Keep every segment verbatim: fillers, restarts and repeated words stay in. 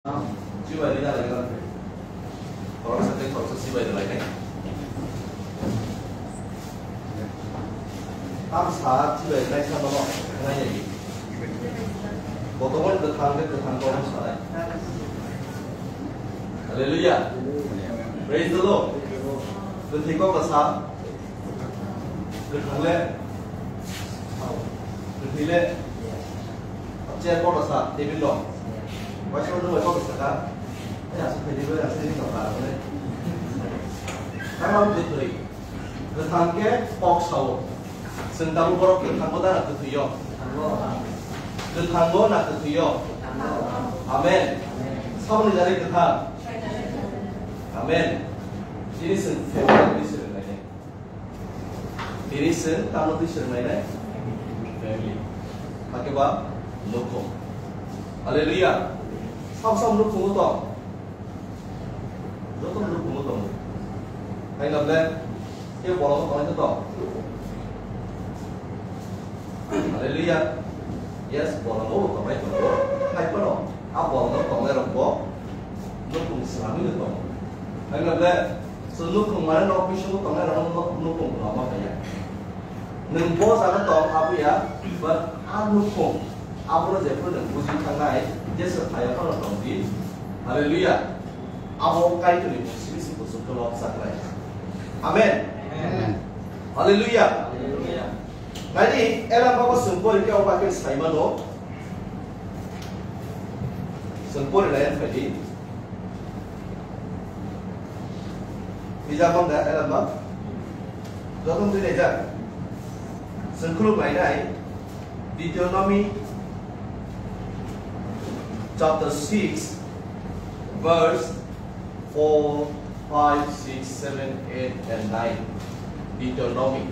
Chibai rina lai kan. Khoroksa tei khoroksa chibai rina lai nai. Tamsa chibai rina sa bono nai nai. Botongon kwthang tei kwthang bono sanai. Hallelujah. Praise the Lord. Kwthwi kok sa. Kwthang le. Kwthwi le. Chair kotor sa, table rok. Waisa rok kotor sa ka. Ai, aswk khaidi bai, aswk khaidi tong ka, aswk. Tamo kwthwi. Kwthang khe kok sao. Chwng tabuk borok kwthang bo da na kwthwi yo. Kwthang bo na kwthwi yo. Amen. Saboni jari kwthang. Amen. Chini chwng family ni swrwng nai. Tini chwng tamo twi swrwnglainai? Family. Hakhe ba nukhung. Hallelujah. Sabo sabo nukhungo tong. Joto nukhungo tong. Hai na ble, ke bolongo tongnai to tong. Hallelujah. Yes, bolongo bo tongnai tongo. Hai phano, a bolongo tongnai rok bo nukhung swrangwi no tongo. Hai na ble, So, nukhung mane nok bisingo tongnai rok no nukhung hwnma kaya. Nwng bo jaga tong abo ya, but a nukhung abono jephru nwng buji thangnai, jesa phaio phano tong di. Hallelujah. Abo Kaitorni mung simi si kusuk khe lobsa khlai. Amen. Amen. Hallelujah. Hallelujah. Naidi, Elam babo chwng pori khe oba khe sai mano. Chwng pori lai phai di. Bijak bang da, Elam bang. Joto twi naijak. Chwng khuluk lainai. Deuteronomy chapter six, verse four, five, six, seven, eight, and nine. Deuteronomy.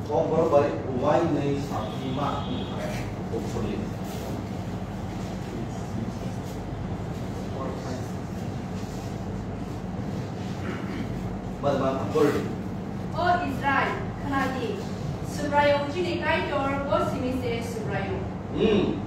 Kok borok bai uainwi sakhi ma wngkha, hopefully. Bad ma bordi. O Israel, khna di, Subraiyung chini Kaitor bo simi se Subraiyung. Hmm.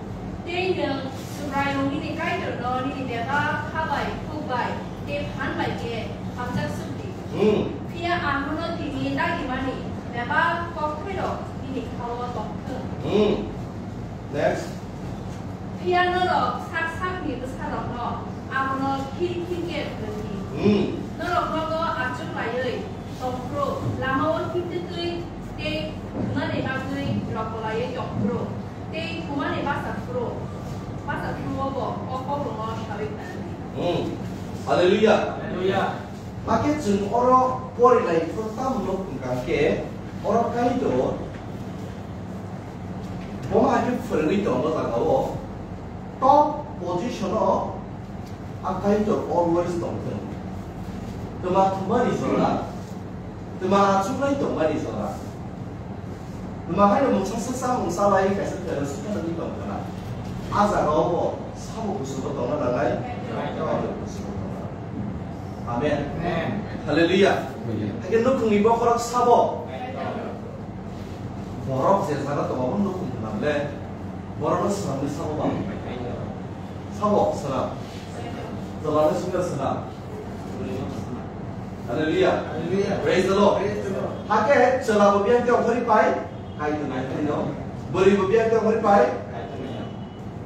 Tei nwng Subraiyung nini Kaitorno nini bebak kha bai, khuk bai, tei phan bai khe hamjak suk di. Hmm. Phiya ang nono tini dagimani bebak kokthairok nini kha-o tong thung. Hmm. Next. Phiya norok sak sakni bwsarokno abono khir khir khe phrwng di. Hmm. Norok nogo achuk laiwi tong phuru, lama-o himtwtwi tei thumnani bagwi rok kwlaiwi tong phuru, tei thumani basa phuru, basa phuru-o bo o kokrokno saui khnani. Hmm. Hallelujah. Hallelujah. Hakhe chwng oro porilai phuru tamo nuk wngkha khe, oro Kaitor bono hakhe phwrwngwi tongo jagao, top position-o a Kaitor always tongthwng. Twma thumani jora, twma achuklai tongmani jora. Twma haino mungsa swksa mungsa lai kaisa fellowship khe nukwi tong khna. A jagao bo sabo kusugo tongna nangnai, tamo kusugo tongna nangnai. Amen. Amen. Hallelujah. Hallelujah. Hakhe nukhungni bokhorok sabo. Borok je jaga tongo, abo nukhung khna le, borokno swnamwi sabo ba. Sabo swnam. Jolano swnam swnam. Hallelujah. Hallelujah. Praise the Lord. Praise the Lord. Hakhe chwla bo biyang tei ongkhorwi pai, Kaitor nai phai no. Bwrwi bo biyang tei ongkhorwi pai.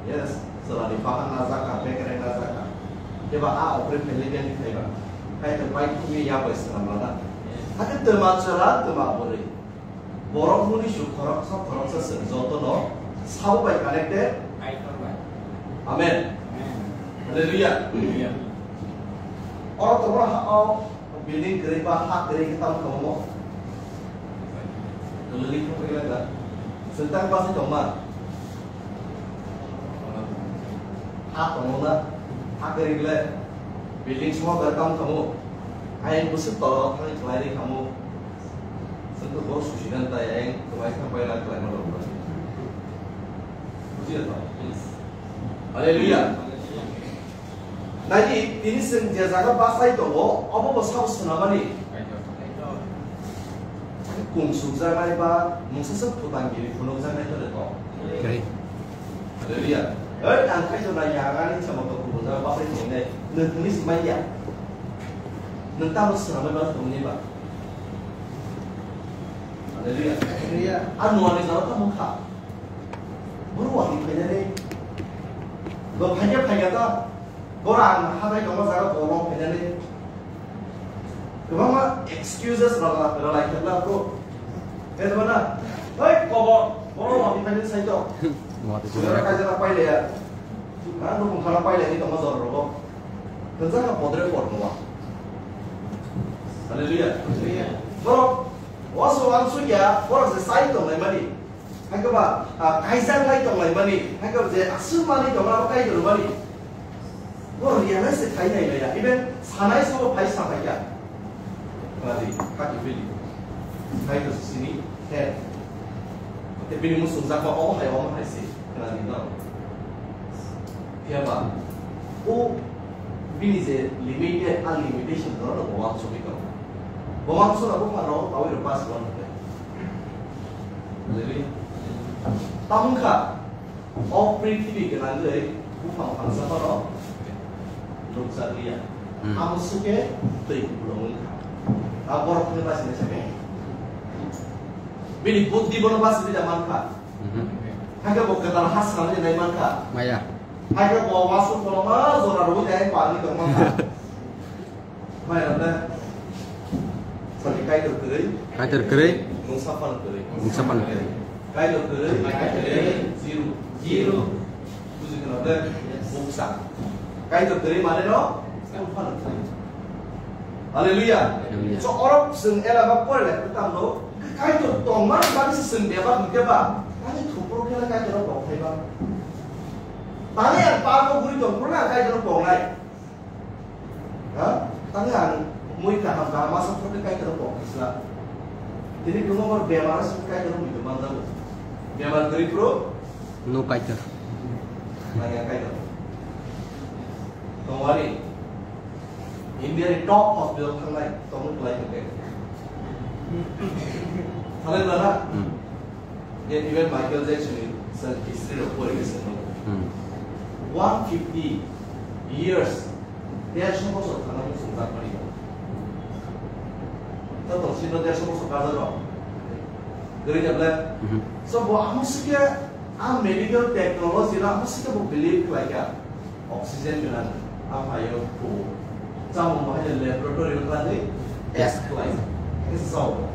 Yes. Chwla ni bahan najak kha, bekereng najak kha. Keba a ongkhorwi phailai biyang ni phaiba. Kaitor pai thumwi ya bai swnam lana. Hakhe twma chwla, twma bwrwi. Borok muni su khorok sa khorok sa seng joto no sabo bai connected. Amen. Amen. Hallelujah. Hallelujah. Oro to ha o building kwrwi ba ha kwrwi khe tamo tongmo. Kwlwngwi thangwi lai da. Sentang basi tongma. Ha tongmo na. Ha kwrwi le building soho kwrwi tamo tamo. Ayang bwswk tolo thangwi khlai ri kamo. Chwng to bo susidan tai ayang kwbai thang bai rak kwlaima rok bai. Bujiya to? Hallelujah. Nai di, tini chwng je jaga bachai tongo, obo bo sabo swnamani. Kung sukjaknai ba mungsa swk phutang giri phunukjaknai to le to. Hallelujah. Hei, ang kaitor nai ya, ang ani chama to kubo ja, ba pai tong nai. Nung tuni si mai ya. Nung tamo swnamai ba tong ni ba. Haleluya. Haleluya. Ano ani jaro tamo kha. Buru wa ni phainani. Bo phainga phainga ta. Bora ang habai tongma jaga bolong phainani. Kwbangma excuses rwla rwlai khwna bro. Khe ba na? Hei, kobo, boro wa ni phainani sai to. Mo te Sura chura. Kaijana paile ya. Ha, no kung khana paile ni tongma jor rogo. Kajana podre por no wa. Haleluya. Haleluya. Boro, waso ang suya, boro se sai tongnai mani. Haikhe ba, ah, kaijak lai tong lai mani, haikhe ba je aswk manwi tong abo kaitor mani. Bo realize se khai nai maya, even sanai sabo phai sa phai kha. Khna di, khaki bili. Kaitor sini, he. Te bini musung jakma omo hai, omo hai se. Khna di no. Phiya ba, o bini je limited, a limitation no, no, bo wansugwi tongo. Bo wansukna buphang rok, tawirok pass one khe. Haleluya. Tamo wngkha, o prithibi gwnangwi buphang phangsapano nukjakliya. Hmm. Amo sukhe twi kupulung wngkha. A borok thani bachina sakhe. Bini buddhi bono bachina mankha. Mhm. Hakhe bo kwtal ha swnamwi nai mankha. Maya. Hakhe bo wasuk koloma jora rwi nai pagwi tong mankha. Maya rwna. Sani Kaitor kwrwi. Kaitor kwrwi. Mungsa phan kwrwi. Mungsa phan kwrwi. Kaitor kwrwi. Kaitor kwrwi. Zero. Zero. Buji khna de? Mungsa. Kaitor kwrwi mane no? Mungsa phan kwrwi. Haleluya. Haleluya. So, orok chwng elaba pore le kwtam no. Kaitor tongma ni bagwi se chwng bebak hwnkhe ba, ani thupro khe Kaitor no tong thai ba. Tani ang palmo guri tong phuru ang Kaitor no tongnai. Ha? Tani ang mui kaham kaham masa phuru Kaitor no tong khisla. Tini kwbangma bemar se Kaitor no mui tong manjago. Bemar guri phuru? No Kaitor. Nang ya Kaitor. Tongwari. India ni top hospital thangnai tongmung kwlai hwnkhe. Thangnai bwla na? Hmm. Ye even Michael Jackson ni sa history rok pori khe swngo. Hmm. One fifty years, dersho bosor thangna muchung jakmani. Ta tong sino dersho bosor kajar rok. Gari jable. Mhm. So bo amo sikhe a medical technology rok amo sikhe bo believe khlai kha. Oxygen gwnang, a phaio kho. Chamung bahai laboratory o thangwi test khlai. Hakhe se chao.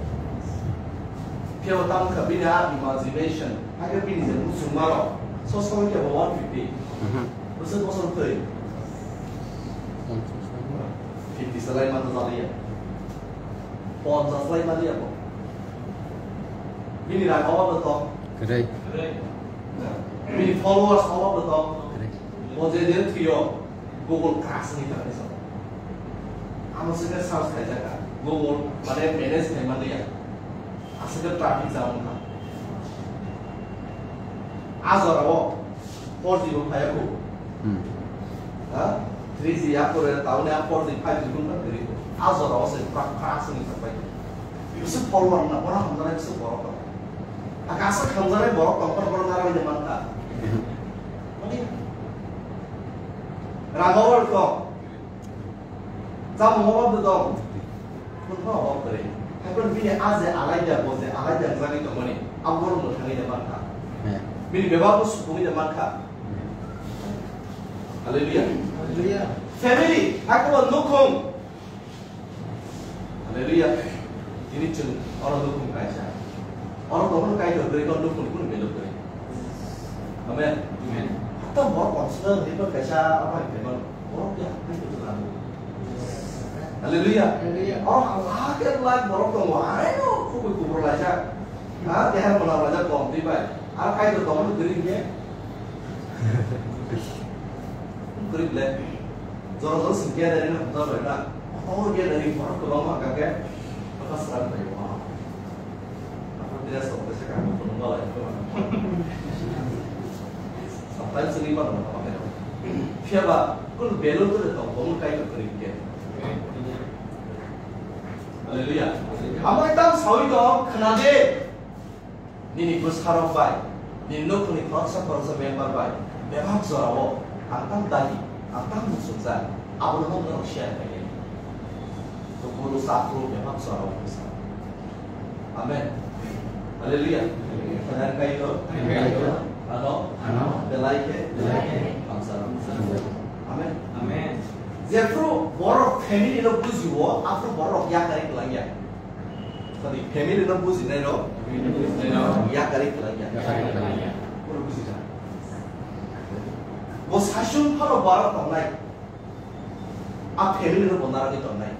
Phiya bo tamo kha bini a imagination, hakhe bini je muchungmarok, so soi khe bo one fifty. Mhm. Bwswk bosor thwi? Fifty salai mano jaliya. Ponchas lai maliya bo. Bini rang obo tong. Kwrwi. Bini followers obo tong. Kwrwi. Bo je din thwiyo, Google crash ni thangni sa. Amo se search khai jaka. Google mane manage khai maliya. Aswk traffic jam wngkha. A jorao four G bo phaiya kho. Hmm. Ha? Three G ya kore taune a four G, five G wngkha kwrwi kho. A jorao se pra pra sini thangbai. Bisi follower na bora hamdana bisi borok tong. A kasa hamdana borok tong, borok narang de manta. Mani. Ragawal tong. Chamung obo de dong. Phunukha obo kwrwi. Haikhe bini a je alaida, bo je alaida wngjakgwi tongmani, abo bono mwthangwi de mankha. He. Bini bebak bo supungwi de mankha. Hallelujah. Hallelujah. Family, haikhe bo nukhung. Hallelujah. Tini chwng oro nukhung kaisa. Oro tongmani Kaitor kwrwi, oro nukhung kunu belok kwrwi. Amen. Amen. Hatta borok konsida hwnwi kaisa abo hai khaimano. Borok ya, hai khe tong ano. Hallelujah. Hallelujah. Oh, lakh and lakh borok tongo. Hai no, kubui kubur laijak. Ha, keha mwnam laijak tong twi bai. Ar Kaitor tongmani kwrwi hinkhe? Kwrwi le. Jora jora sing khe dari na, jora na. Oh, khe dari borok kwbangma hwnkha khe. Apa serang bai. Sometimes ini mana apa kaya. Phiya ba, kunu belo tu de tong, bomo kai ko kering ke. Haleluya. Amo tam sawi to khna de. Nini bwsarok bai, nini nukhungni khoroksa khoroksa member bai, Bebak jorao ang tang dagi, ang tang muchungjak, abono nokno rok share khainai. To guru chakru bebak jorao kisa. Amen. Hallelujah. Kaitor, Kaitor, ano, ano, belai khe, belai khe, hamsa. Amen. Amen. Jephru borok family no bujiwo, aphru borok yakari kwlangya. Tadi family no bujinai rok, yakari kwlangya. Yakari kwlangya. Borok bujijak. Bo saichung phano borok tongnai. A family no bo narwgwi tongnai.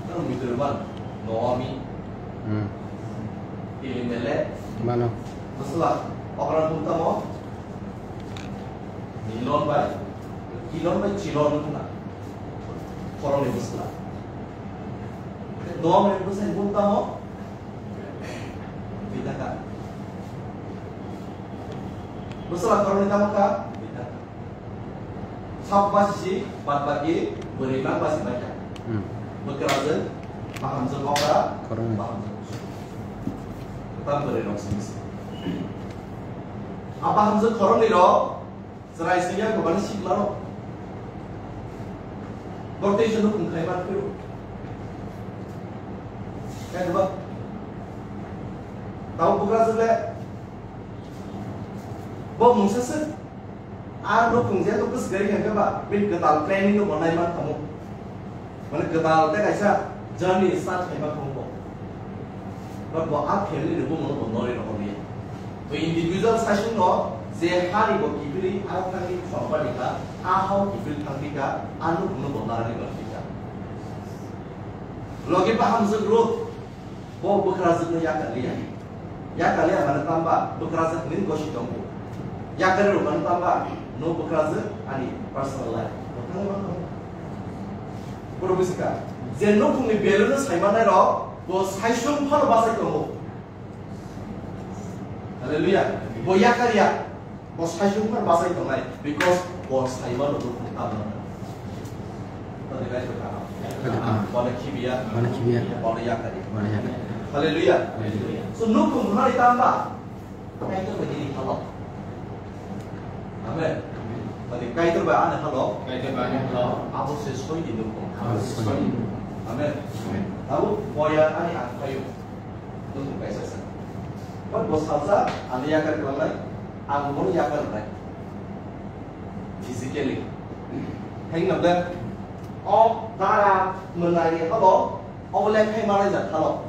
Ano muitu rwmani Naomi, hmm, Elimelek, mano, bwsla, okra bumtamo, Kilon bai, Kilon bai Chilon wngkha. Khoroknwi bwsla. Naomi bwsai bumtamo, Bitaka. Bwsla khoroknwi tamo kha? Bitaka. Sak basi si, bad baki bwrwi mang basi bai kha. Hmm. Bwkrajwk, bahamjwk okra, khoroknwi. Bahamjwk kusu. Kwtal bwrwi rok simi se. A bahamjwk khoroknwi rok, chwrai singya kwbani sikla rok. Bok tei se nukhung khai man phiro. Khe ba? Tamo bwkrajwk le, bo mungsa se. A nukhung je to kwsgari khe ba, bini kwtal planning no bo nai man thamo. Mane kwtal tei kaisa journey start khaima thangbo. But bo a family ni bumung no bo nori rohor liya. To individual saichung no je hari bo kiphilwi a thangwi thongba ni kha, a hao kiphilwi thangwi kha, a nukhung no bo narani ba kha. Logi bahamjwk Ruth. Bo bwkrajwkno yakar liya. Yakar liya mane tamba bwkrajwk hinwi gosi tongo. Yakar rw mane tamba no bwkrajwk ani personal life. Bo thangwi man tongo. Boro bwsika. Je nukhungni value no saimanai rok bo saichung phano bachai tongo. Hallelujah. Bo yakar ya. Bo saichung phano bachai tongnai, because bo saimano bo tamo. Tadi kai to ka. Tadi ka. Bono khibiya. Bono khibiya. Bono yakari. Bono yakari. Hallelujah. Hallelujah. So nukhung bwkhani tamba? Kaitor bai nini halo. Amen. Tadi Kaitor bai ani halo. Kaitor bai ani halo. Abo se soi di nukhung. Abo se soi di nukhung. Amen. Amen. Abo boya ani ang payo. Nukhung kaisa sa. But bo salsa ani yakar klangnai. Ang bono yakar nai. Physically. Hai nabda. O dara mwnai ni habo. Obo le khai manai jak halo.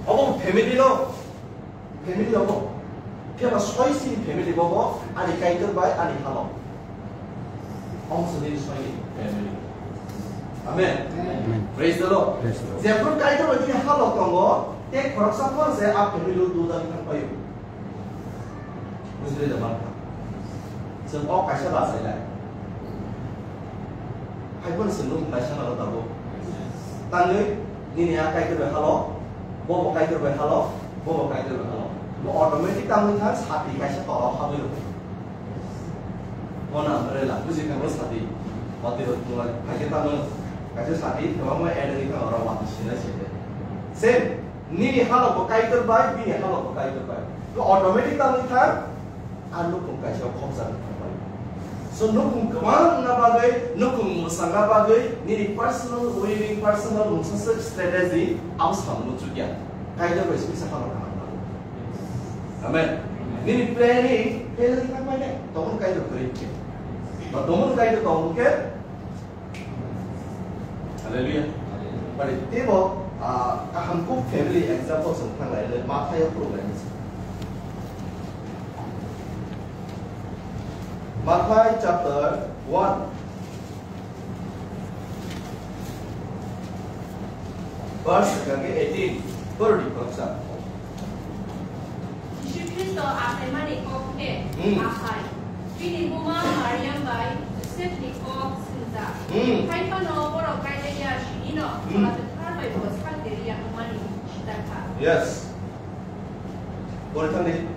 Obo family no. Family obo. Phiya ba soi sini family bobo. Ani Kaitor bai ani halo. Ong sini soi family. Amen. Amen. Praise the Lord. Praise the Lord. Jephru Kaitor bai tini halo tongo. Te khoroksa phor se a family lo dudani thang payo. Bujile da man. Chwng o kaisa bachai lai. Hai phano chwng nung kaisa nalo tabuk. Tangwi nini a Kaitor bai halo, bo bo Kaitor bai halo, bo bo Kaitor bai halo. Bo automatic tangwi thang sati kaisa toro habwi rw. Bona rela buji kang sati. Wati rw tungla hai khe tangwi kaisa sati kwbangma add wngwi thang oro wati sinai sete. Same. Nini halo bo Kaitor bai, bini halo bo Kaitor bai. To automatic tangwi thang, a nukhung kaisa khopsa thang bai. So nukhung kwbang na bagwi, nukhung mwsang na bagwi, nini personal willing, personal mungsa strategy, abo samung chukya. Kaitor bai sisa halo thang bai. Amen. Nini planning, planning thang bai ne, tongmung Kaitor kwrwi khe. Ba tongmung Kaitor tongmung khe, Hallelujah. Bari tebo, ah, kaham kuk family example song thang lai le, Mathai o purung lai ni. Mathai chapter one. Verse kage eighteen. Purdi khoroksa. Jisu Khristo achaimani kok khe hmm. Achai. Bini buma Mariam bai Josepni kok swngjak. Hmm. Hai phano borok Galilea sinino hmm. Chwla Kwthar bai bo sak deri ya hwnmani sijakha. Yes. Pori thangdi.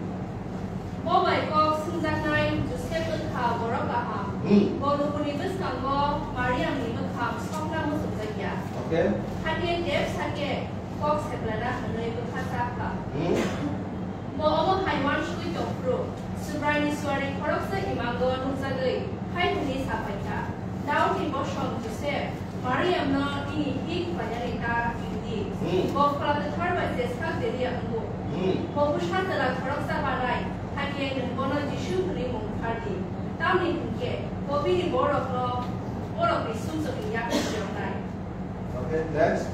Bo bai kok swngjaknai Josep wngkha borok kaham. Hmm. Bo lukurni bwskango Mariamni bwkham sokna muchungjakya. Okay. Hakhe Josep sakhe kok seplana hwnwi bwkha cha kha. Hmm. Bo omo hai uansugwi tong phuru, Subraini suari khoroksa imango nukjagwi hai hwnwi sa phaikha, Daudni bosong Josep, Mariamno nini hik khlainani ta ringdi. Hmm. Bo Phola Kwthar bai je sak deria wngo. Hmm. Bo bwsa chwla khoroksa banai, hakhe nwng bono Jisu hwnwi mung phardi. Tamni hwnkhe bo bini borokno, borokni sumsokni yakni phiyoknai. Okay, next.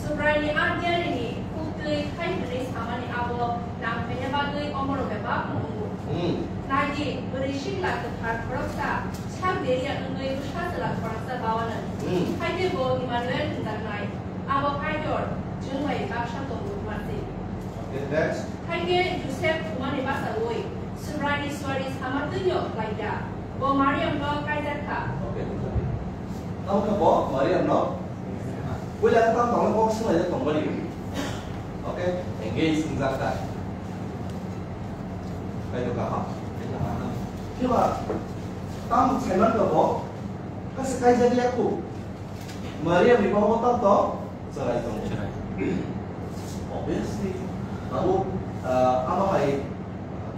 Subraini a diarini khuktwi khai hwnwi samani abo nang phaina bagwi omorok bebak wngo. Hmm. Naidi, bwrwi sikla kwthar khoroksa, sak deria wngwi bwsa chwla khoroksa bawanw. Hmm. Haide bo Emmanuel hwnjaknai. Abo Kaitor chwng bai baksa tongo hwnma se. Okay, next. Haide Josep thumani bachaui Subraini suari sama twino khlai ya. Bo Mariamno kaijak kha. Okay, okay. Tamo khe bo Mariamno puila khe tamo tongmani kok swnglaijak tongmani. Okay, engage wngjak kha. Kaitor kaham. Phiba tamo saiman kha bo kasa kaijak ya khu. Mariamni bobo tamo to chwrai tongo. Chwrai. Obviously, abo, ah, abo hai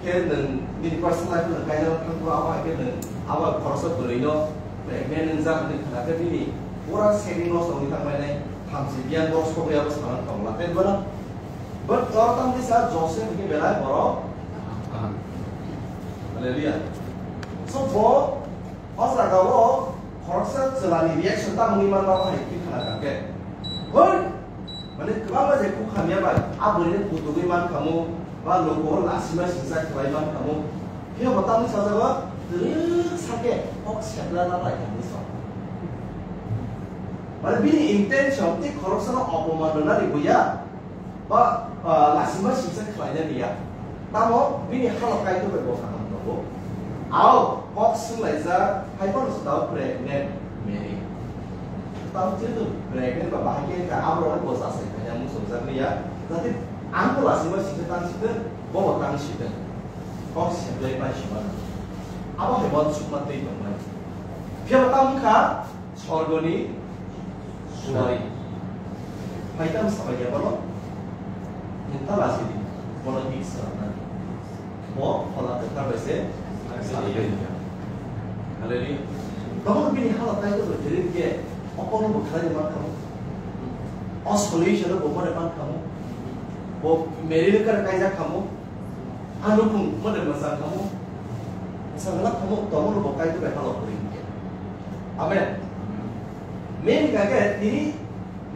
khe nwng nini personal life nwng kaijak thangkho, abo hai khe nwng abo khoroksa bwrwino pregnant wngjak hwnwi khna khe bini pura semi nosto wngwi thangmani, thamchi biyang borok sogwi abo saman tongla khe bono. But tor tamni sa Joseph hwnkhe belai borok kaham. Hallelujah. So bo O jaga o khoroksa chwlani reaction tamo wngwi manma hai khe khna kha khe. Hoi! Mane kwbangma je kuk hamya bai, a bwrwini butugwi man khamu, ba luku o lasima singsa khlai man khamu. Phiya bo tamni sajago twrwk sakhe kok sepla na bai khamu sa. Mane bini intention tei khoroksano opoman rwna ribuya. Ba, ah, lasima singsa khlaina liya. Tamo bini halok Kaitor bai bo kaham tongo. Ao, kok swnglaijak, hai phano se tao pregnant Mary. Tamo jehetu pregnant ba bahai khe ka abo rok bo jasai khaina muchungjak liya. Jate ang bo lasima singsa tang sitwng, bo bo tang sitwng. Kok seplai pai sima. Abo hai bo sukma tei tongnai. Phiya bo tamo kha, Sorgoni suari. Phaikam sabai ya bono. Nini ta lasi di. Bono hik sa na. Bo phola kwthar bai se. Hallelujah. Tamo bini hala tai to jerit ke. Okono bo khlai ma kamo. O solution bo mane pan kamo. Bo Mary le kar kaijak kamo. Ano kung mane masang kamo. Masang la kamo, tamo bo Kaitor bai halok ring. Amen. Main kake tini,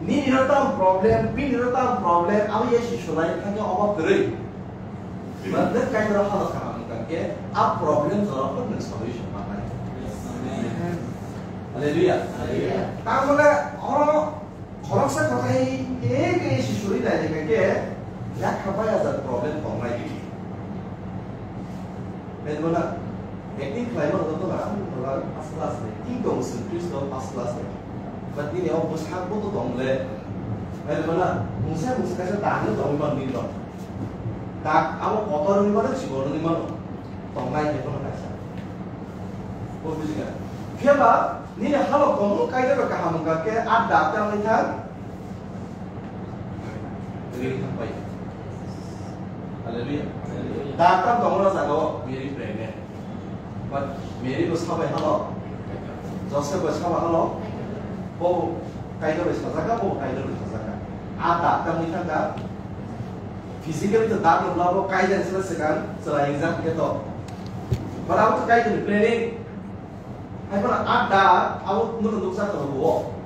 nini ro tam problem, bini ro tam problem, abo ye si sulai kake obo kwrwi. But then Kaitor halok kaham kake, a problem jora pun solution manai. Hallelujah. Hallelujah. Tamole oro Khoroksa kothai khe khe si suri nai khe khe yakha bai ajak problem tongnai. Bedmana acting khlai mano to na, to na first class ni. King tong sing Kristo first class ni. But nini o bwsak bo to tong le. Bedmana mungsa mungsa kaisa dang no tong man ni to. Dak abo kotor ni mano, chibor ni mano. Tongnai khe bono kaisa. Bo bujiga. Phiya ba nini halok tongmung kaida ba kaham wngkha khe a dak tangwi thang. Ri thang pai. Hallelujah. Dak tang tongmung jaga o Mary pregnant. But Mary bo sabai halok. Joseph bo sabai halok. Bo kaida bai sajaka, bo kaida bai sajaka. A dak tangwi thangkha. Physically to dak nukla bo kaijak sila swkang chwla ingjak khe to. But abo to kaijak ni planning. Hai phano a dak abo nukno nukjak to bo.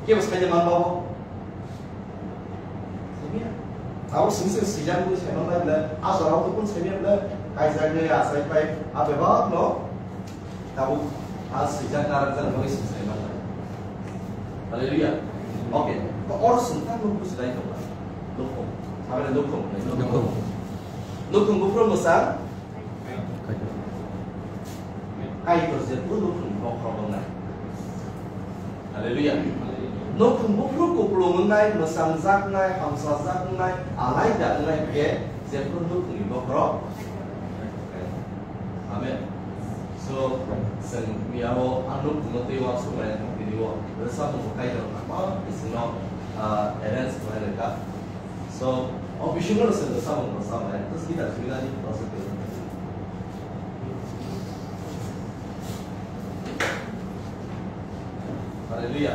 Kebo saida man ba bo. Abo sing sing sijak ni saiman bai le a jora to kun saimya le kaijak ni a sai pai a bebak no. Tabuk a swijak narwkjak bagwi swngchai manlai. Hallelujah. Okay. To oro swngthang nuk busi lai tongla. Nukhung. Sabani nukhung. Nukhung. Nukhung buphuru mwsang. Kaitor jephuru nukhung bokhorok wngnai. Hallelujah. Nukhung buphuru kupulung wngnai, mwsangjaknai, hamsajaknai, alaida wngnai khe jephuru nukhungni bokhorok. Amen. So, chwng miyao a nukhungno tei uansuk laina thang tini o rwchapmung bo Kaitor kha, ma bisingno, ah, arrange khlai rwkha. So, o bisingo chwng rwchapmung rwchap lai, just guitar sugina di, rwchap di. Hallelujah.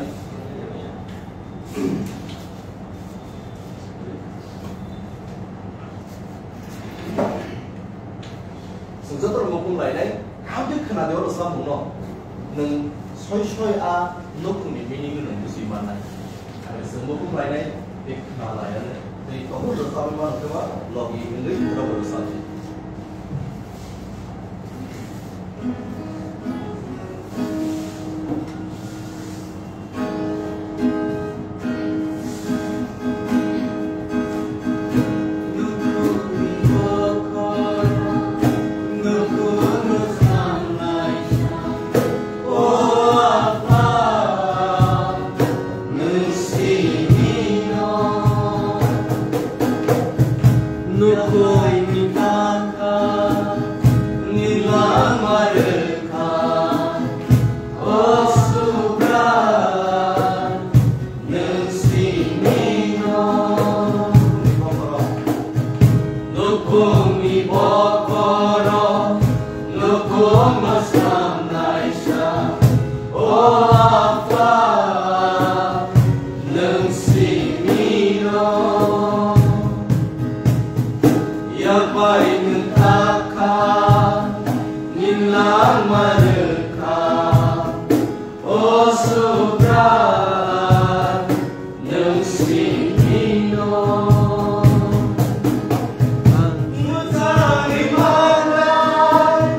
Chwng joto rok mukhung lainai, hamkhe khna de oro samungno, nwng soi soi a nukhungni meaning no nwng bujui mannai. Are chwng mukhung lainai, tei khna lainai, tei tongo rwchapwi mano khe ba logi wngwi rwchapdi. Nukui ni tangka, ni lama rwkha, o Subrai, nwng simi no. Nukung ni bokhorok, nukung no samnaisa, o Apha, nwng simi no. Yapai nwng takha, nini langma rwkha, o Subrai, nwng simi no. Mwchangwi manai,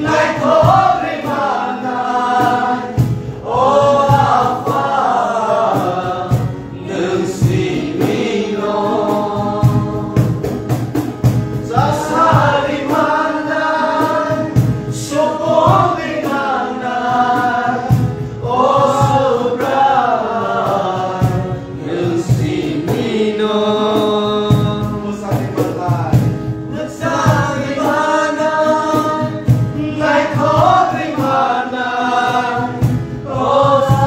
naithokwi manai, o Apha, nwng simi no. Chasari manai, supungwi nangnai, o Subrai, nwng simi no. Mwchangwi manai, mwchangwi manai, naithokwi manai, o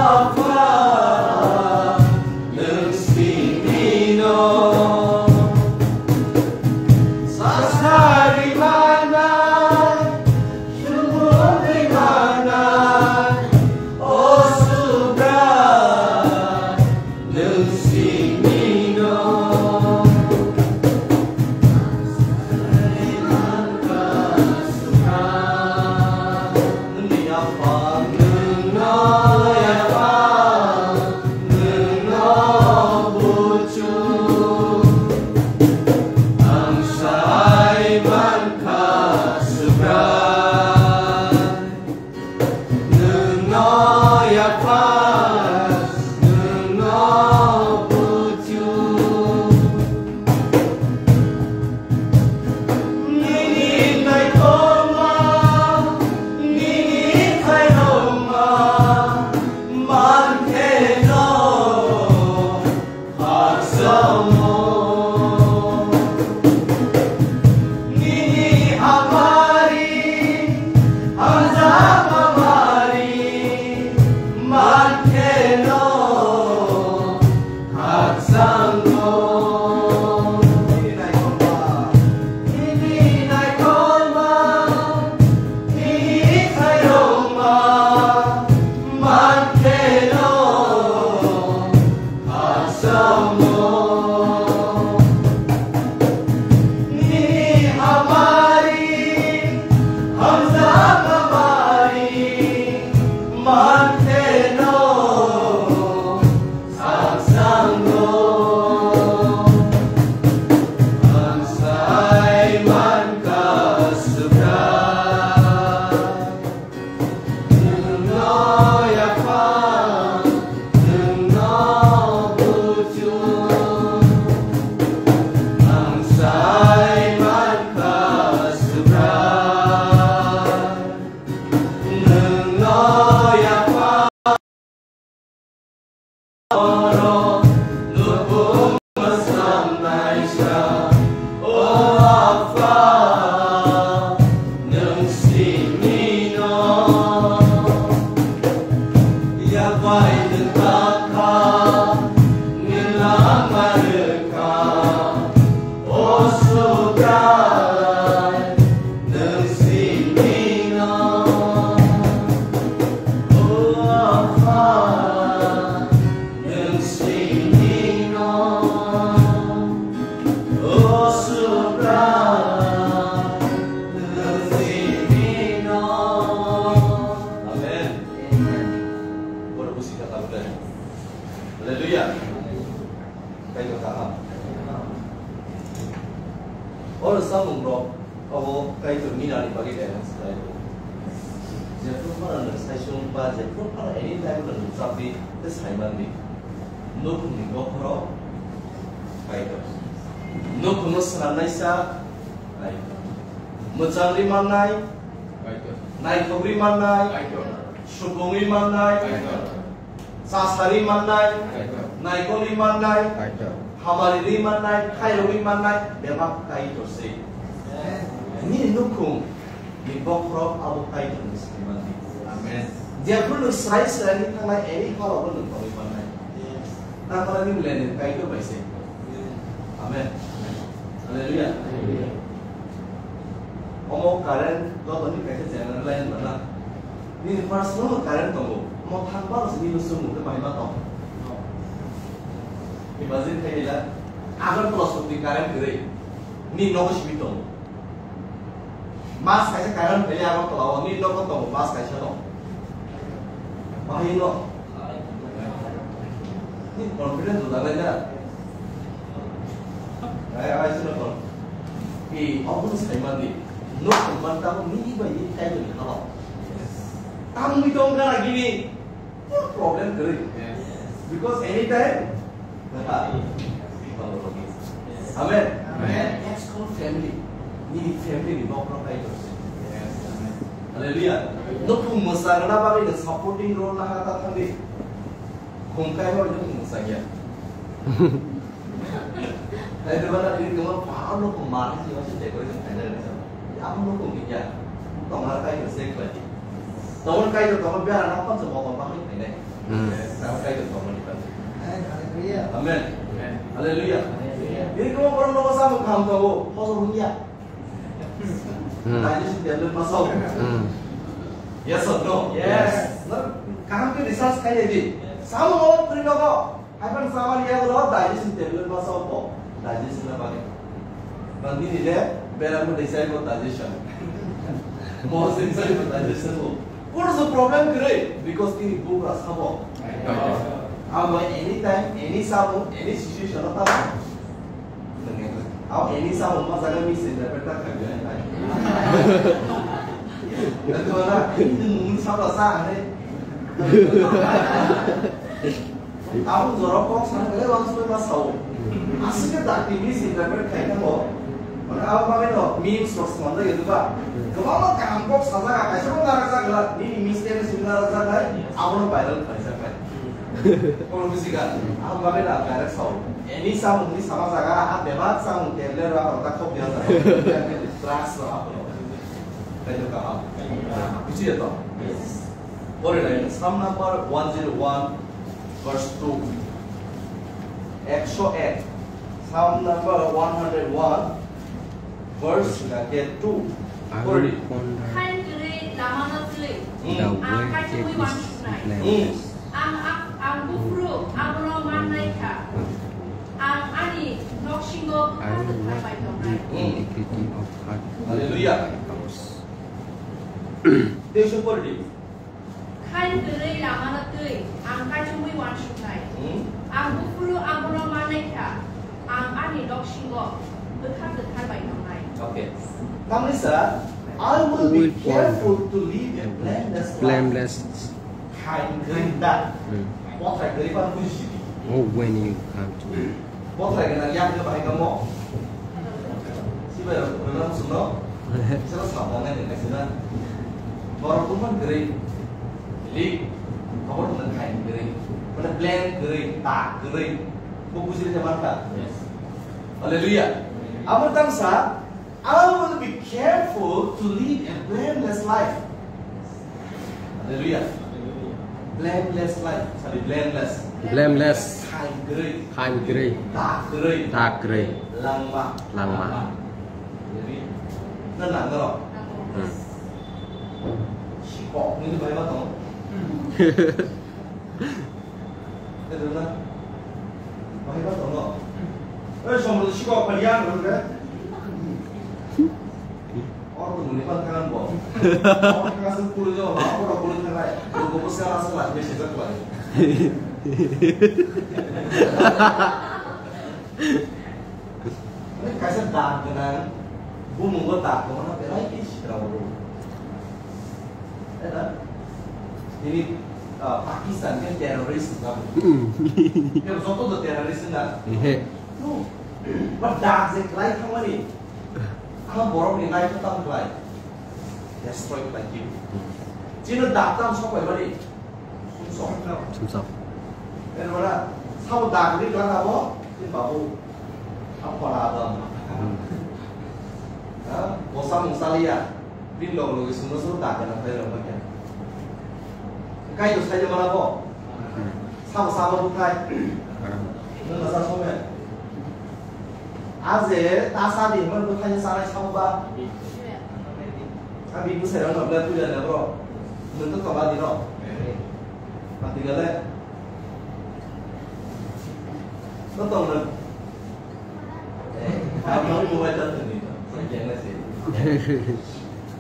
Apha, nwng simi no. Sasari manai, sumungwi manai, o Subrai, nwng simi no. Nini naithokma, nini khairokma, mankhe no khakchangno. Nini hamari, hamjakma mari, mankhe no khakchangno. Nini naithokma, nini naithokma, nini khairokma, mankhe no khakchangno. Nini hamari, hamjakma mari, mankhe no khakchangno. Ang sai mankha Subrai. Nwngno yaphang, nwngno buchung. Ang sai mankha Subrai. Nwngno yaphang. Oro nukung mwsang naisa, o Apha, nwng simi no. Yaphai nwng ta kha, nwng langma rwkha, o Subrai, nwng simi no. O Apha, Saisung ba jephru phano any time no nukjakdi tei saimanwi. Nukhungni bokhorok Kaitor. Nukhungno swnamnaisa Kaitor. Mwchangwi mannai Kaitor. Naithokwi mannai Kaitor. Subungwi mannai Kaitor. Chasari mannai, Kaitor. Naikoli mannai, Kaitor. Hamari ri mannai, khairogwi mannai, bebak Kaitor se. Nini nukhung ni bokhorok abo Kaitor ni simi mandi. Amen. Jephru nwng srai srai ni thangnai, any hal obo nwng tongwi mannai. Tamara nini lenin Kaitor bai se. Amen. Hallelujah. Omo current joto ni kaisa general line bana. Nini personal current tongo. Mo thang baro se nini sumung te bahai ma tong. Imagine khai la. Agartala sukni current kwrwi. Ni nogo simi tongo. Mas kaisa current phai Agartala o. Ni nogo tongo. Mas kaisa no. Bahai no. Ni confidence juda lai na. Ai, ai, sino kon. Ni, obo no sai mandi. No, man tamo ni bai ni kai ni haba. Tamo ni tong kana gini. Pur problem kwrwi. Yes. Because anytime, ha, Amen. Amen. Next call family. Nini family ni bokhorok kai to. Yes. Amen. Hallelujah. Nukhung mwsarwna bagwi no supporting role naha ta thangdi. Khung kai hor nukhung mwsangya. Hai de bana diri kama pa nukhung mari si wasi decoration khai na. Am nukhung ni ya. Tong har kai to se khlai. Tong kai to tong biara na kon se mo kon ba khai nai. Hmm. Tong kai to tong ni kan. Amen. Hallelujah. Diri kama borok no sa mo kham to. Hoso hung ya. Hmm. Digestion tablet ma sao? Hmm. Yes or no? Yes. Na, kaham ke research khai di. Sao mo pri no ko. Hai pan sama ni yago digestion tablet ma sao ko. Digestion na bagwi. Nang nini le beram mo desai ko digestion. Mo desai ko digestion ko. What is the problem today? Because ini bugra sabo. Abo anytime, any sabo, any situation of time. Aw, any samung ma jaga misinterpret ta khabi ai pai. Ito na, ito mung sabla sa ane. Aw, joro kok sana kale wang sumai ma sao. Asli ke dakti misinterpret khai tamo. Mane aw ma no, memes rok sumanda gitu ba. Kebang ma kaham kok sajaga, kaisa ma narak jaga, nini mistake sumanda jaga, aw no viral khai jaga. Kono bisi ga, ang bagwi na direct sao. Any samung ni sama jaga, a bebak samung table ro, ang ta khop dia ta. Class ro, ang no. Kayo ka, ang. Bisi ya to. Pore lai, Psalm number one zero one, verse two. Ekso ek. Psalm number one hundred one, verse two. Pore di. Khain kwrwi lama no twi. Hmm. Ang kaichomwi wansuknai. Hmm. Ang, ang, ang buphuru abono mannai kha. Ang ani noksingo bwkha kwthar bai tongnai. Hallelujah. Tei sung pore di. Khain kwrwi lama no twi, ang kaichomwi wansuknai. Hmm? Ang buphuru abono mannai kha, ang ani noksingo bwkha kwthar bai tongnai. Okay. Tamni sa, I will be careful to live a blameless life. Blameless. Khain kwrwi da. Hmm. Bothai kwrwi phano buji sidi. Oh, when you come to me. Bothai gana yang ke bahai kamo. Sibai rok rwna musuno. Sila sabda nai nai sila. Borok buphang kwrwi. Lik. Abor tong khain kwrwi. Mane plan kwrwi, ta kwrwi. Bo bujili te mankha. Yes. Hallelujah. Abor tang sa, I will be careful to live a blameless life. Hallelujah. Blameless life. Sorry, blameless. Blameless. Khain kwrwi. Khain kwrwi. Ta kwrwi. Ta kwrwi. Langma. Langma. Jadi, na nang no. Hmm. Sipok ni bai ma tong. Ito na. Bahai ba tongo. Eh, somo siko palian ro ke. Or to muni pan kan bo. Or ka su pulu jo, ma or pulu kan lai. Ko ko sa sa la me se ja ko. Ani kaisa dag gwnang, bumungo dag tongo na belai khe sikra oro. Eta, Ini, ah, Pakistan ke terrorist na. Hmm. Ke joto do terrorist na. Ehe. No. But dak je khlai thangmani. Ang borok ni life tam khlai. Destroy khlai ki. Chino dak tam sok bai mani. Sumsok. Sumsok. Eno na, sabo dak ni khlai abo, ni babu. Apo na adam. Hmm. Ha? Bosa mung salia. Bini log logi sungno sungno da kana tai rok bakya. Kai to sai mana bo. Sabo sabo bukai. Nang sa some. Aje ta sa di man bukai sa nai sabo ba. Abi bu sai rok na bla tu ya na bro. Nang to tola di no. Mati gale. To tong na.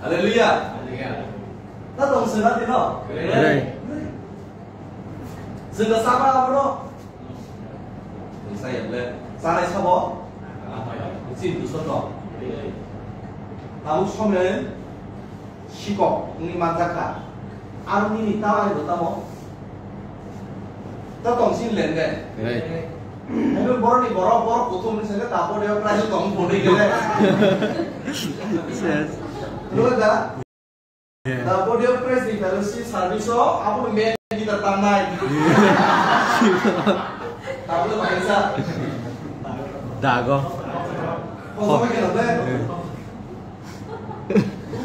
Haleluya. Ta tong sena tino. Sengga sama abono. Saya ble. Sanai sabo. Sin tu soto. Tamu somen. Sikok, wngwi manjak kha. Aro nini ta bai bo tamo? Ta tong sini len de. Right. Ebe borok ni borok, borok kuthum ni sene ta body of Christ tong body gele. Yes. Lo da. Yeah. Ta body of Christ ni fellowship service o abo ni men kita tanai. Ta body of Christ. Dago. Kosong ke lo de.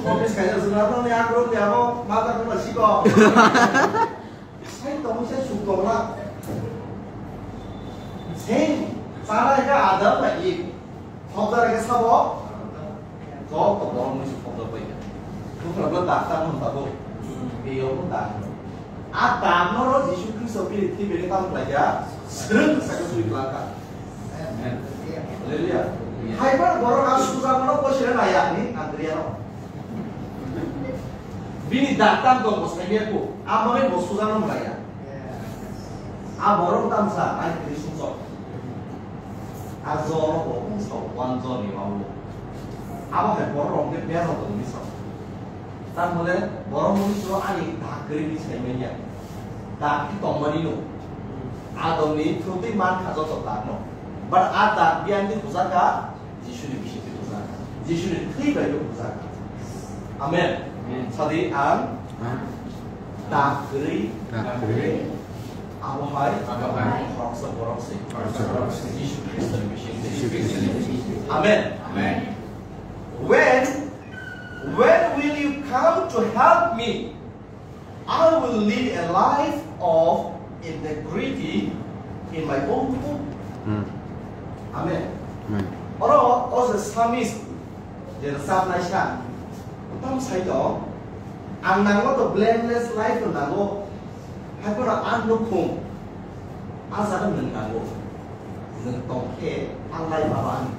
Office kaisa swnamnani akrok ni abo mata khna siko. Sai tongwi sai suk tongla. Same. Sana eka Adam bai Eve. Thokdar eka sabo. Joto borok mui suk thokdar bai. Bukhra bo dakta hwn tabo. Eyo bo dak. A damno ro Jisu Khristo bini thwi bini tamo khlaikha, swrwng sakhe suri kwlangkha. Amen. Hallelujah. Haiphano borok a sujakmano boisere naiya ni Andriano. Bini daktam tong bo saimya kho, a bagwi bo sujakno mlaiya. A borok tamsa ai kwrwi sumsok. A joro bo wngsa one jor ni wawo. Abo hai borok rok khe bero tongwi sa. Tamole borok mui suro ani dak kwrwi ni saimanya. Dak khe tongmani no. Adamni thwtwi man kha joto dak no. But a dak biyang di bujaka, Jisuni bisingtwi bujaka. Jisuni thwi bai no bujaka. Amen. Amen. Sadi ang dak kwrwi. Dak kwrwi. Abo hai. Abo hai. Khoroksa borok se. Khoroksa borok se. Jisu Khristo ni bisingtwi. Jisu Khristo ni bisingtwi. Amen. Amen. When, when will you come to help me? I will live a life of integrity in my own home. Hmm. Amen. Amen. Oro, o se psalmist, je rwchapnai sa, tam sai to, ang nango to blameless life no nango, hai phano ang nukhung, a jaga nwng nango. Nwng tong khe a lai baba ni.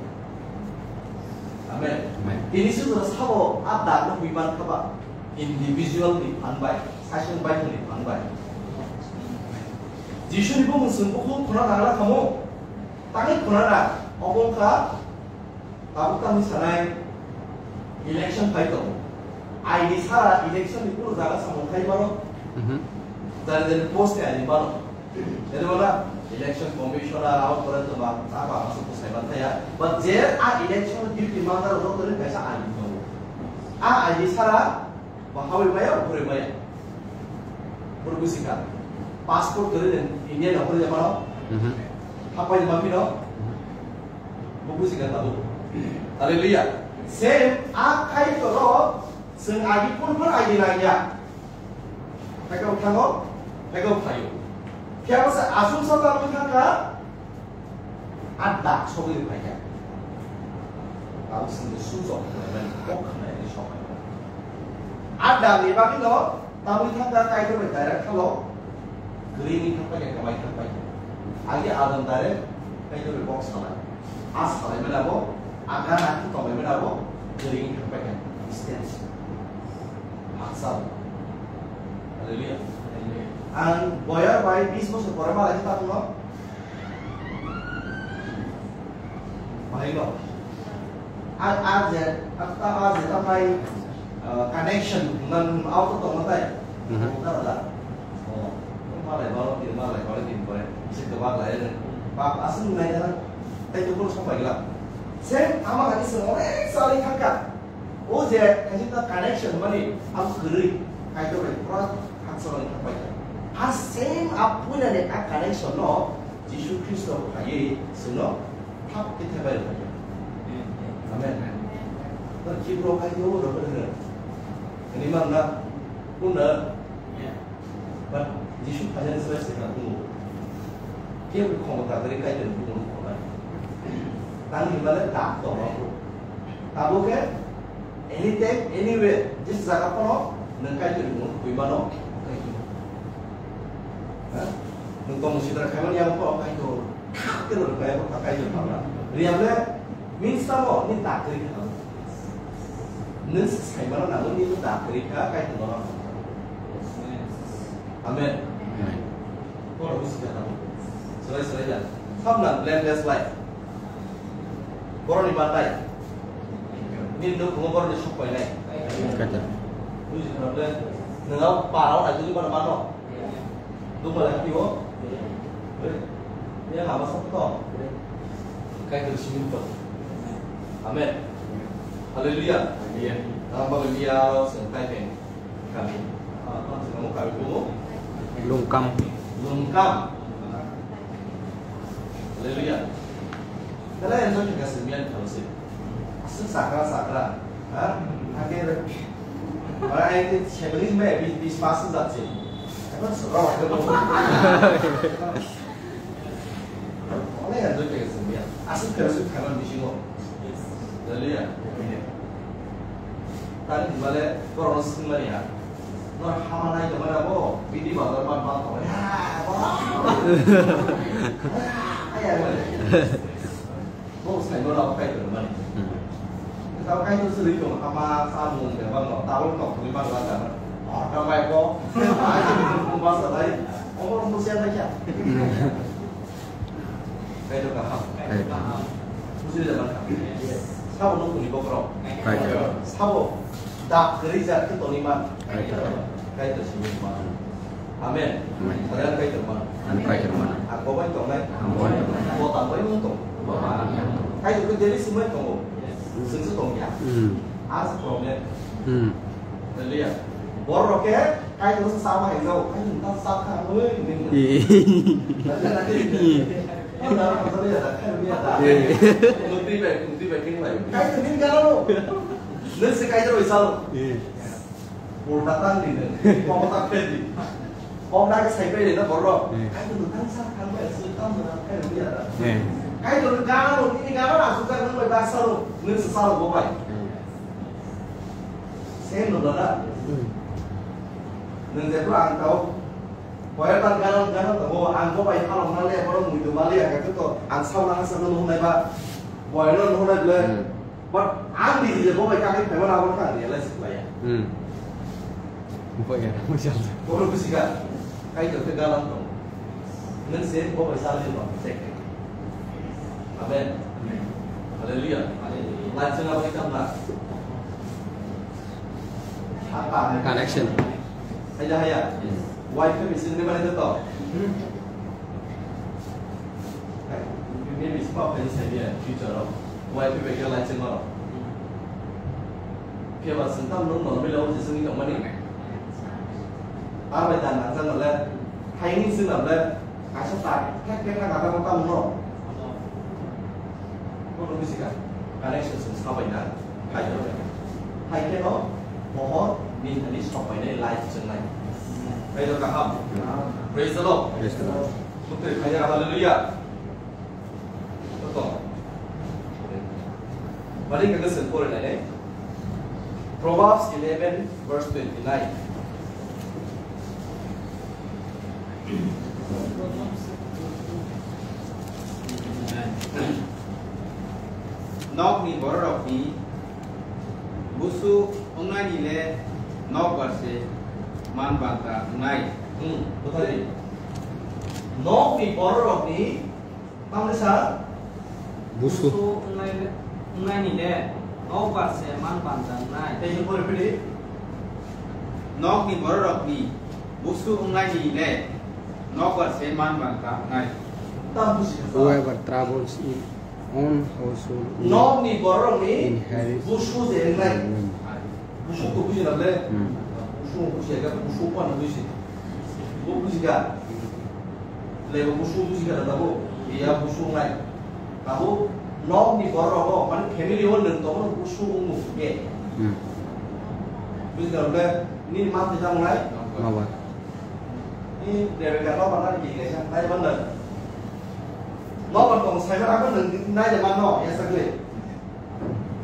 Amen. Amen. Tini se jora sabo a dak no hwi man kha ba individual ni phan bai, saichung bai ni phan bai. Jisu ni bumung chwng bukhuk khuna nang la khamu. Tangwi khuna na obo wngkha Tabuk tangwi sanai, election phai tongo. Aini sara election ni kunu jaga samung khai mano. Mhm. Jani jani post ni aini mano. Jani mana election commissioner abo pore to ba, ta ba asuk to sai man thaya. But je a election duty mandar rok to kaisa aini tongo. A aini sara ba hawi maya, upure maya. Buru busika. Passport dori den India na hori mano. Mhm. Hapai ma pino. Mhm. Bo buji kha tabuk. Hallelujah. Same a Kaitor o chwng agi phuru phano agi nangya. Phai kha thango, phai kha phaio. Phiya bo se aswk sa tabuk thang kha, a dak sogwi phai kha. Tabuk chwng de sujok khlaimani, kok khlaimani sok khlaimani. A dak ni bagwi no Tamni thangkha Kaitor bai direct thalo, kwrwi wngwi thangpai kha, kwmai thangpai kha. Agi Adam direct Kaitor bai kok salai. A salai mani abo, a gana khe tongbai mani abo, kwrwi wngwi thangpai kha. Distance. Haksa. Hallelujah. Ang boyar bai bis bosor pore malai khe tabukno. Bahai no. A, a je, a, ta, a je ta pai, uh, connection, nang auto to matai. Mhm. Auto da. Malai baro tin, malai baro tin pore, bisi kwbak lai rw. Bap aswk nai jana, tai to kono sok pai gla. Same ama hani se onek sal wng thangkha. O je kaisa ta connection mani ang kwrwi, Kaitor bai pura haksa wng thang pai kha. A same a puila ni a connection no Jisu Khristo phaiwi chwngno thap khe thebai rw kha. Amen. Tor Kipro Kaitor rw kha. Ani man na, kun na, But Jisu phainani swrai se khna phungo. Kebo khomota kwrwi Kaitorni phungo khornai. Tang hinmale dak tongo. Tabuk khe anytime, anywhere, jesa jaga phano nwng Kaitorni phungo thwi mano. Ha? Nwng tongmung sitra khaimani yang phano Kaitor. Khe rw kaya bo kha Kaitor phalna. Riyamle means tamo ni dak kwrwi kha. Nwng se saimano nango ni dak kwrwi kha Kaitor no. Amen. Amen. Borok busi kha tamo. Swrai swrai da. Samna blameless life. Boroni batai. Ni nuk kumo boroni sok painai. Kaitor. Busi kha ble. Nwng parao nai tuli mano mano. Duma lagi o. Ya lama satu to. Kai tu sini to. Amen. Haleluya. Amen. Nama haleluya lo sen kai pen. Kami. Ah, kamu kami dulu. Lungkam. Lungkam. Haleluya. Kala yang tu juga sembilan kalau sih. Asik sakra sakra. Ha? Akhir. Orang itu sebelum me bis bis pas saja sih. Apa serah itu. Oleh yang tu juga sembilan. Asik terus kanan di sini. Haleluya. Tadi balik korona sembilan ya. Nor hama nai kemana bo? Bidi bazar man bang kau ya. Bo sai no lau kai tu mani. Tau kai tu seri tu hama samung de bang no tau no kuli bang la jana. Oh, damai bo. Ai, bang sa dai. Omor musia na kya? Kaitor kaham. Kaitor kaham. Bujui da man kaham. Sabo no kuni bokrok. Kaitor. Sabo dak kwrwi jak khe toni man. Kaitor. Kaitor simi man. Amen. Amen. Kaitor man. Amen. Kaitor man. Ang bobai tongnai. Ang bobai tongnai. Bo tang bai mung tong. Kaitor khe daily sumai tongo. Sengsu tong ya. Hmm. As problem. Hmm. Hallelujah. Borok khe Kaitor sa sama hai jao, Kaitor ta sa kha, oi, ning. Eh. Kaitor ta sa ya da, Kaitor ya da. Eh. Mukti bai, mukti bai, king bai. Kaitor ning gana lo. Nung se Kaitor bai salo. Eh. Ulta tang di nung. Komo ta phe di. Om na ke sai bai le na borok. Eh. Kaitor ta sa kha bai, su ta na Kaitor ya da. Eh. Kaitor gana lo, ini gana lo, su ta nung bai ta salo, nung se salo bo bai. Eh. Same no dada. Hmm. Nung je pura ang tau. Koyar tan ganang ganang tau. Ang bo bai halong na le, borok mui tu mali ang tu to. Ang sauna hasa no hunai ba. Boy no hunai ble. Hmm. But ang di je bo bai kami pemana abo kha realize khlaiya. Hmm. Bo ya, mo jal. Borok bisi ka. Kaitor khe galang tong. Nung se bo bai sal di ba. Check. Amen. Hallelujah. Hallelujah. Laisung abo kitab na. Apa? Connection. Haya, haya. Yes. Wife ni sini mana tu to? Maybe sebab apa ni saya future of wife ni bagi laisung mana? Kaya ba sentam nung normal lo je sini kamani. Apa dan nang sana le? Hai ni sini le? Kaisa tak, thek thek na kata kata mano. Kono bisi ka, connection song sabai na, khai to. Hai ke no, mohor, min ani sabai na life chang nai. Khai to kaham. Praise the Lord. Praise the Lord. Putri khai ya, hallelujah. To. Mari ka sen pore na ne. Proverbs eleven verse twenty-nine. Nokni bororokni busu wngnaini le nokbar se man banta wngnai. Hmm, bwthai. Nokni bororokni Tamni sa? Busu. Busu wngnai, wngnaini le, nokbar se man banta wngnai. Tei se pore phiri? Nokni bororokni busu wngnaini le, Nokbar se man ban ka nai. Tam buji ka. Whoever troubles in own household will Nok ni borok ni inherit busu je nai. Ruin. Busu ko buji na le. Hmm. Busu buji ka busu ko na buji. Bo buji ka. Le bo busu buji ka da bo. Ya busu nai. Abo nok ni borok o mane family o nwng tongmani busu wngmung khe. Hmm. Buji ka le ni ma te jang nai. Nokbar. Ni Rebecca no bana ni kisa nai ban da. No ban tong sai ma ko nang nai de ma no ya sa kle.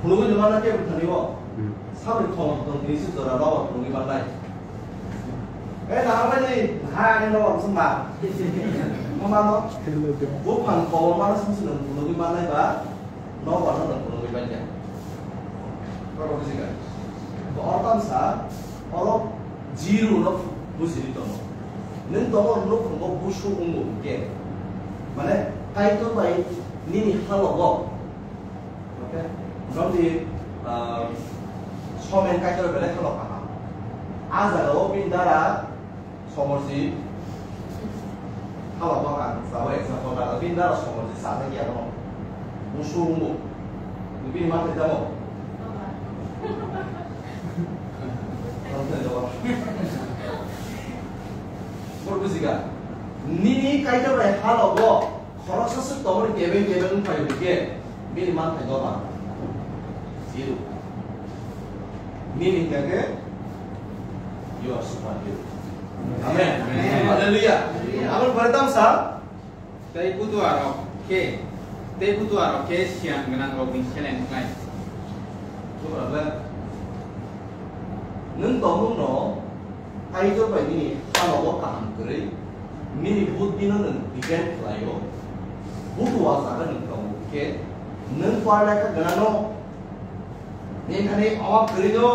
Phunugwi de ma na ke thani wo. Hmm. Sabri khom tong ni si jora no ban phunugwi ban nai. Eh na ba ni ha ni no ban sum ma. Mo ma no. Hello, de. Bo phan ko ma na sum sum phunugwi ban nai ba. Nobar no tong phunugwi banja. Oro bujiga. To ortam sa, oro zero no bujiri tongo. Nwng tongo nukhungo busu wngbo hwnkhe. Mane, Kaitor bai nini halogo. Okay? Nokni, ah, somen Kaitor belai halok kaham. A jagao bini dara Somorji. Hala bwkha, sabo example da, bini dara somorji, sa thang ya no. Musu mu. Bini ma thai damo. Bor bujiga. Nini Kaitor bai halogo. Khoroksa swk tongmani kebeng kebeng wng phai hwnkhe bini manthai doba zero. Nini hwnkhe you are super hero. Amen. Amen. Hallelujah. Hallelujah. Aboni pore tamo sa? Tei butuarok khe, tei butuarok khe siyan gwnangrokni seleng wngnai. Butuarok le nwng tongmungno Kaitor bai nini halogo kaham kwrwi, nini buddhino nwng depend khlaio. Butu o jaga nwng tongo khe, nwng poralekha gwnangno, nini thani omo kwrwino,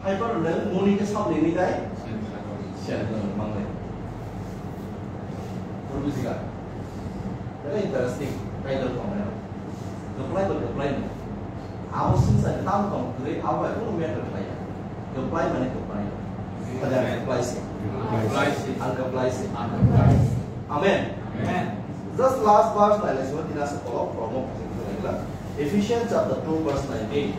hai phano nwng muni khe sabni ni dai? Siyan nwng mangnai. Phuru bujikha. Very interesting, Kaitor tongmani. Kwplai bo kwplai no. Abo swngchar ni tamo tong kwrwi, abo bai kunu matter khlai ya. Kwplai mane kwplai. Pada kwplai se. Kwplai se. Ang kwplai se. Ang kwplai se. Amen. Amen. Just last verse nai lai sima tina se kolok promo khasin khlai gla. Ephesians chapter two verse nineteen.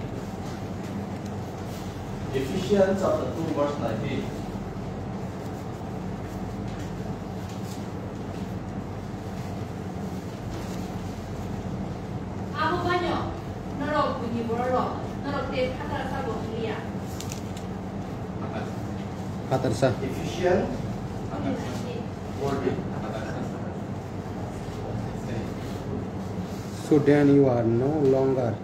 Ephesians chapter two verse nineteen. Abo baino norok buini bororok norok tei phatar sabo wngya. Phatarsa. Ephesians fourteen. So then you are no longer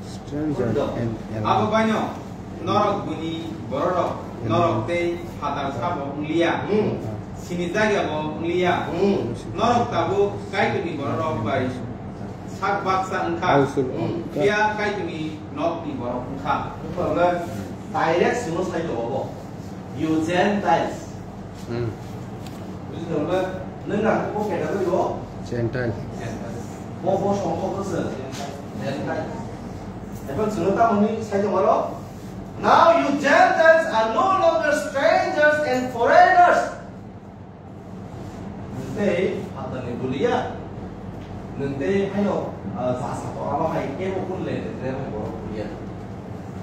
stranger and alien. Abo baino norok buini bororok norok tei phatar sabo wngliya. Hmm. Sini jagya bo wngliya. Hmm. Norok tabuk Kaitorni bororok bai sak baksa wngkha. Household of God. Phiya Kaitorni nokni borok wngkha. Direct simo sai tongo bo. You Gentiles. Hmm. Buji tongba, nwng ang bo category o? Gentile. Bo, bo songkho bo se Gentile. Ephang chwngno tamo hwnwi sai tongmaro? Now you Gentiles are no longer strangers and foreigners. Nwng tei phatarni buliya. Nwng tei haino, ah, jasa torano hai kebo kun le de tre hai borok buliya.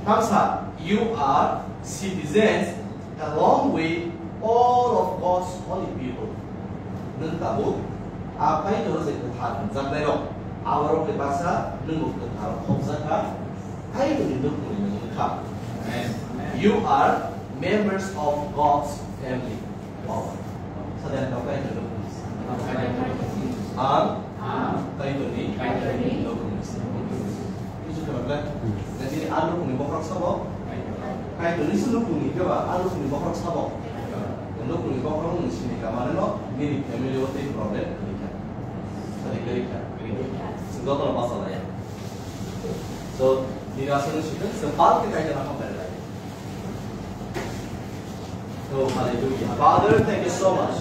Tamsa, you are citizens along with all of God's holy people. Nwng tabuk a Kaitor je kwthar hwnjaknairok, aborokni baksa nwngbo kwthar khobjakha, Kaitorni nukhungni nwng wngkha. Amen. You are members of God's family. Wow. Sadar kau Kaitor nukhung. Ang Kaitorni nukhung. Buji khna bla? Jadi a nukhungni bokhorok sabo? Kaitorni se nukhungni khe ba a nukhungni bokhorok sabo? Nukhungni bokhorok nwng sini ka mane no nini family o tei problem kwrwi kha. Sadi kwrwi kha. Jotono basa laya. So nini aswk nwng sikha se bal khe Kaitorno hambai lai. Oh, hallelujah. Father, thank you so much.